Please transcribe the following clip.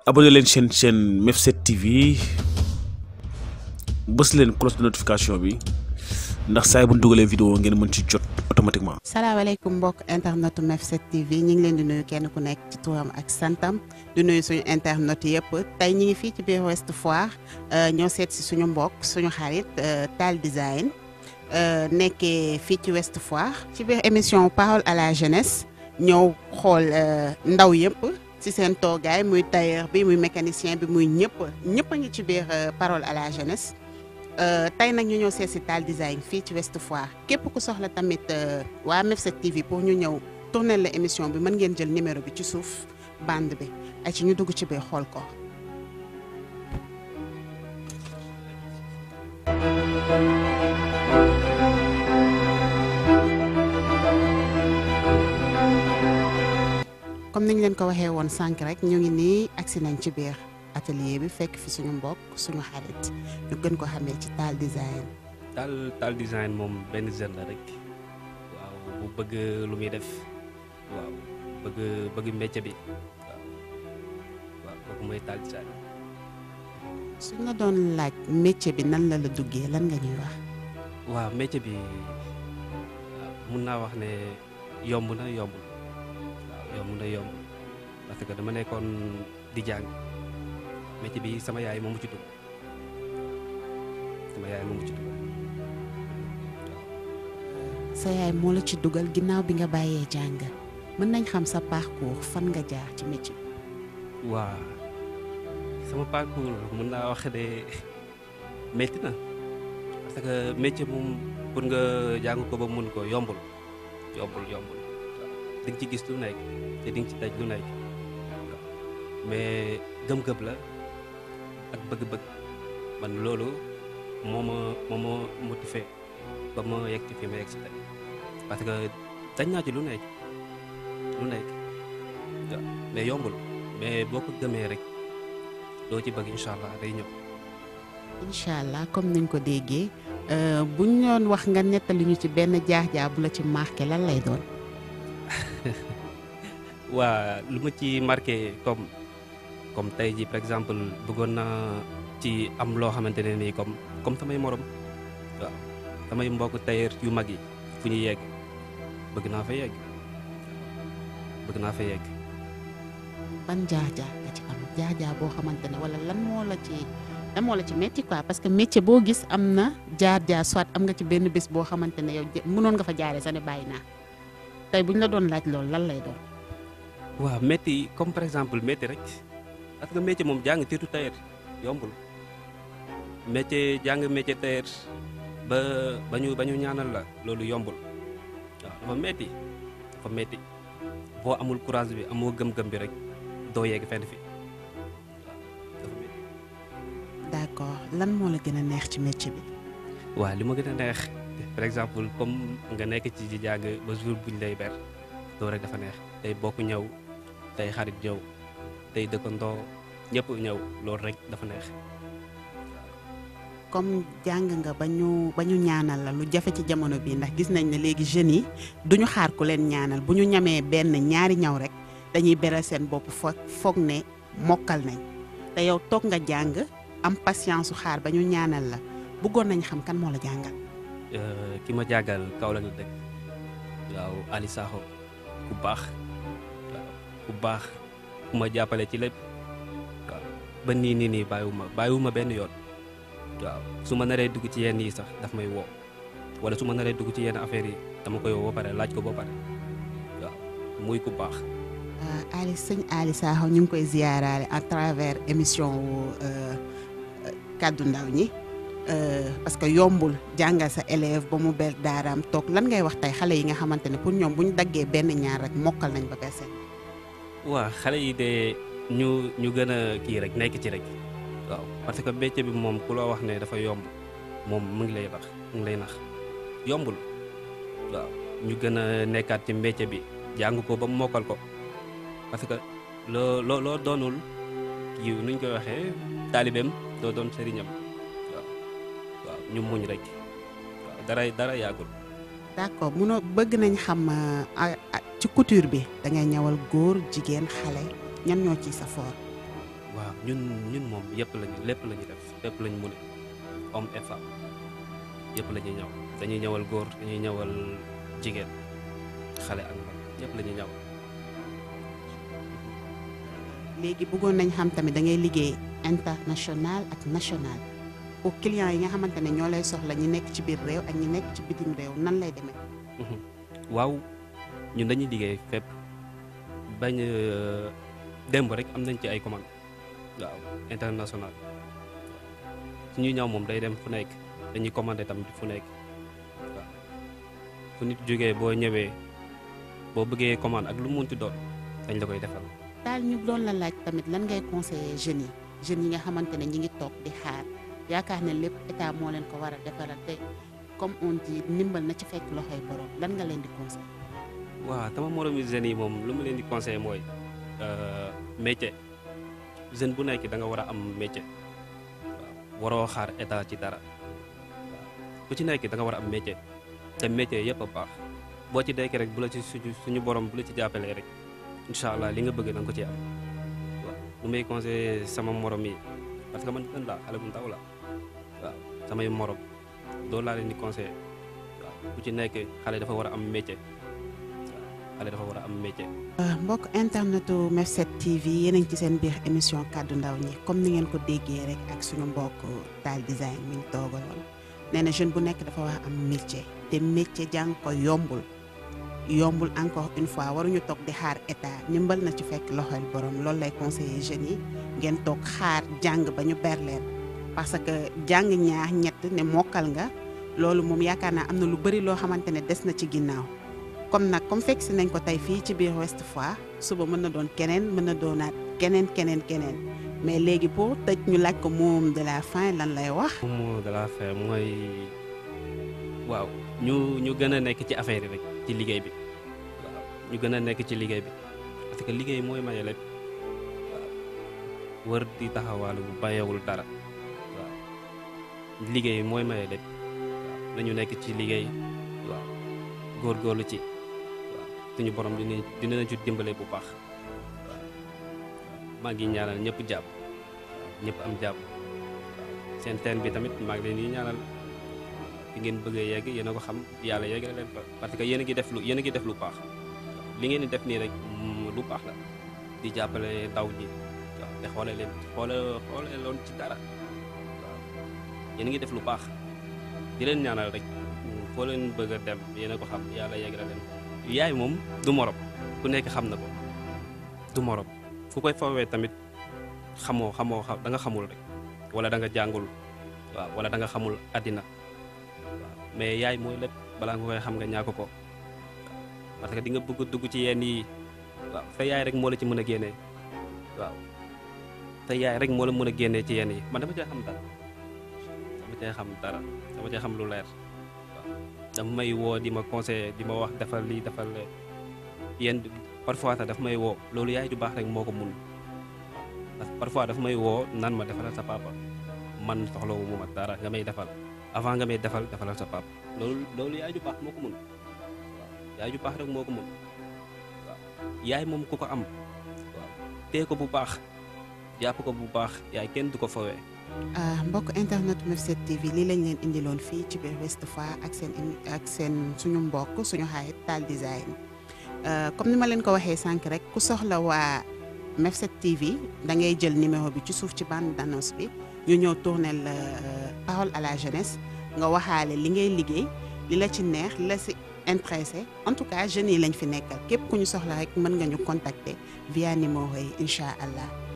abonné leen chaîne Mef7 TV bës leen cloche de notification bi ndax saa bu ñu dugalee vidéo ngeen mën ci jot automatiquement. salaamaaleykum mbokk internetu Mef7 TV ñu ngi leen di nuyu kenn ku nekk ci turam ak santam di nuyu suñu internet yëpp tey ñu ngi fii ci biir Ouest Foire ñoo seet si suñu mbokk suñu xarit Tall Design nekkee fii ci Ouest Foire ci biir émission parole à la jeunesse ñëw xool ndaw yëpp ci seen toogaay muy tailleur bi muy mécanicien bi muy ñëpp a ngi ci biir parole à la jeunesse. tey nag ñu ñëw seet si Tall Design fii ci Ouest Foire képp ku soxla tamit waa Mef7 TV pour ñu ñëw tourner la émission bi mën ngeen jël numéro bi ci suuf bande bi ay ci ñu dugg ci biir xool ko. comme niñ leen ko waxee woon sànq rek ñu ngi nii agsi nañ ci biir atelier bi fekk fi suñu mbokk suñu xarit ñu gën ko xamee ci Tall Design. Tall Design moom benn jeune la rek waaw bu bëgg lu muy def waaw bëgg métier bi waaw kooku mooy Tall Design. suñ la doon laaj métier bi nan la duggee lan nga ñuy wax. waaw métier bi mun naa wax ne yomb na waaw yomb parce que dama nekkoon di jàng. métier bi sama yaay moomu ci dugg sa yaay moo la ci dugal ginnaaw bi nga bàyyee jàng mën nañ xam sa parcours fan nga jaar ci métier bi. waaw sama parcours mën naa wax de métti na parce que métier moom pour nga jàng ko ba mun ko yombul di nga ci gis lu nekk te di nga ci daj lu nekk mais gëm-gëm la. ak bëgg-bëgg man loolu moo ma motivé ba ma yegg ci fi ma yegg si tey parce que dañ naa ci lu nekk waaw mais yombul mais boo ko gëmee rek loo ci bëgg incha allah day ñëw. incha allah comme niñ ko déggee buñ doon wax nga nettali ñu ci benn jaar-jaar bu la ci marqué lan lay doon. waa lu ma ci marqué comme tey jii par exemple bëggoon naa ci am loo xamante ne nii comme samay morom waaw samay mbokk tailleur yu mag yi fu ñu yegg bëgg naa fa yegg. ban jaar-jaar nga ci am jaar-jaar boo xamante ne wala lan moo la ci métti quoi parce que métier boo gis am na jaar-jaar soit am nga ci benn bés boo xamante ne yow mënoon nga fa jaaree sa ne bàyyi naa tey bu ñu la doon laaj loolu lan lay doon. waaw métti comme par exemple métti rek. parce que métier moom jàng tiitu tailleur yombul jàng métier tailleur ba ñu ñaanal la loolu yombul waaw dafa métti boo amul courage bi amoo gëm-gëm bi rek doo yegg fenn fi waaw dafa métti. d'accord lan moo la gën a neex ci métier bi. waaw li ma gën a neex par exemple comme nga nekk ci di jàng ba jour buñ lay ber loolu rek dafa neex tey bokk ñëw tey xarit ñëw. tey dëkkandoo ñëpp ñëw loolu rek dafa neex. comme jàng nga ba ñu ñaanal la lu jafe ci jamono bi ndax gis nañ ne léegi jeunes yi duñu xaar ku leen ñaanal bu ñu ñamee benn ñaari ñaw rek dañuy beral seen bopp foog ne mokkal nañ te yow toog nga jàng am patience su xaar ba ñu ñaanal la bëggoon nañ xam kan moo la jàngal. ki ma jàngal Kaolack la dëkk waaw Ali Sakho ku baax. ku ma jàppale ci lépp waaw ba nii bàyyiwuma benn yoon waaw su ma naree dugg ci yenn yi sax daf may woo wala su ma naree dugg ci yenn affaires yi dama koy woo ba pare laaj ko ba pare waaw muy ku baax. sëñ Ali Sakho ñu ngi koy ziyaaraale à travers émission wu kaddu ndaw ñi parce que yombul jàngal sa élève ba mu ber daaraam toog lan ngay wax tey xale yi nga xamante ne pour ñoom bu ñu daggee benn ñaar rek mokkal nañ ba berse. waaw xale yi de ñu gën a kii rek nekk ci rek waaw parce que métier bi moom ku loo wax ne dafa yomb moom mu ngi lay nax yombul waaw ñu gën a nekkaat ci métier bi jàng ko ba mu mokkal ko parce que loo doonul kii nuñ koy waxee taalibeem doo doon sëriñam waaw ñu muñ rek waaw dara yàggul. d'accord bëgg nañ xam ci couture bi da ngay ñawal góor jigéen xale ñan ñoo ci sa foor. waaw ñun moom lépp la ñuy def lépp la ñu mën homme et femme yëpp la ñuy ñëw dañuy ñëwal góor dañuy ñëwal jigéen xale ak mag ñëpp la ñuy ñëw. léegi bëggoon nañ xam tamit da ngay liggéey international ak national pour clients yi nga xamante ne ñoo lay soxla ñi nekk ci biir réew ak ñi nekk ci bitim réew nan lay demee. waaw ñun dañuy liggéey fépp bañ démb rek am nañ ci ay commande waaw international suñuy ñëw moom day dem fu nekk dañuy commandé tamit fu nekk waaw fu nit jógee boo ñëwee boo bëggee commande ak lu mu munti doon dañ la koy defal. daal ñu doon la laaj tamit lan ngay conseiller jeunes yi nga xamante ne ñi ngi toog di xaar yaakaar ne lépp état moo leen ko war a defaral te comme on dit ndimbal na ci fekk loxoy borom lan nga leen di conseiller. waaw sama moromu jeunes yi moom lu mu leen di conseiller mooy métier jeune bu nekk da nga war a am métier waaw waroo xaar état ci dara waaw ku ci nekk da nga war a am métier te métier yëpp a baax boo ci dekk rek bu la ci suñu borom bu la ci jàppalee rek incha allah li nga bëgg da nga ko ci am waaw lu may conseiller sama morom yi parce que man gën laa xale bu ndaw la waaw samay morom loolu laa leen di conseiller waaw ku ci nekk xale dafa war a am métier waaw xale dafa war a am métier. mbokk internetu Mef7 TV yéen a ngi ci seen biir émission kaddu ndaw ñi comme ni ngeen ko déggee rek ak suñu mbokk Tall Design mi ñu toogaloon nee na jeune bu nekk dafa war a am métier te métier jàng ko yombul encore une fois waruñu toog di xaar état ndimbal na ci fekk loxol borom loolu lay conseiller jeunes yi ngeen toog xaar jàng ba ñu berleen parce que jàng ñaar ñett ne mokkal nga loolu moom yaakaar naa am na lu bëri loo xamante ne des na ci ginnaaw comme fekk si nañ ko tey fii ci biir Ouest Foire suba mën na doon keneen mën na doonaat keneen mais léegi pour tëj ñu laaj ko mot de la fin lan lay wax. mot de la fin mooy waaw ñu gën a nekk ci affaire yi rek ci liggéey bi waaw ñu gën a nekk ci liggéey bi parce que liggéey mooy maye lépp waaw wër di taxawaalu bu bayewul dara waaw liggéey mooy maye lépp waaw nañu nekk ci liggéey waaw góorgóorlu ci waaw suñu borom dina ci dimbale bu baax waaw maa ngi ñaanal ñëpp jàpp ñëpp am jàpp waaw seen teen bi tamit maa ngi leen di ñaanal fi ngeen bëggee yegg yéen a ko xam yàlla yegg na leen fa parce que yéen a ngi def lu baax li ngeen di def nii rek lu baax la di jàppale ndaw ñi waaw te xoole loon ci dara waaw yéen a ngi def lu baax di leen ñaanal rek foo leen bëgg a dem yéen a ko xam yàlla yegg na leen yaay moom du morom ku nekk xam na ko du morom fu koy fawee tamit xamoo da nga xamul rek wala da nga jàngul waaw wala da nga xamul àddina mais yaay mooy lépp balaa nga koy xam nga ñàkk ko parce que di nga bëgg dugg ci yenn yi waaw sa yaay rek moo la ci mën a génnee waaw sa yaay rek moo la mën a génnee ci yenn yi man dama cee xam dara dama cee xam lu leer waaw dama may woo di ma conseiller di ma wax defal lii defal yenn parfois sax daf may woo loolu yaay ju baax rek moo ko mun parce que parfois daf may woo nan ma defalal sa papa man soxlawu mu ma dara nga may defal avant nga may defalal sa papa loolu yaay ju baax moo ko mun waaw yaay ju baax rek moo ko mun waaw yaay moom ku ko am waaw tee ko bu baax jàpp ko bu baax yaay kenn du ko fawee. mbokk internet Mef7 TV lii lañ leen indiloon fii ci biir Ouest Foire ak seen suñu mbokk suñu xarit Tall Design comme ni ma leen ko waxee sànq rek ku soxla waa Mef7 TV da ngay jël numéro bi ci suuf ci bande d'annonce bi ñu ñëw tourner la parole à la jeunesse nga waxaale li ngay liggéey li la ci neex li la ci intéressé en tout cas jeunes yi lañ fi nekkal képp ku ñu soxla rek mën nga ñu contacter via numéro yi incha allah.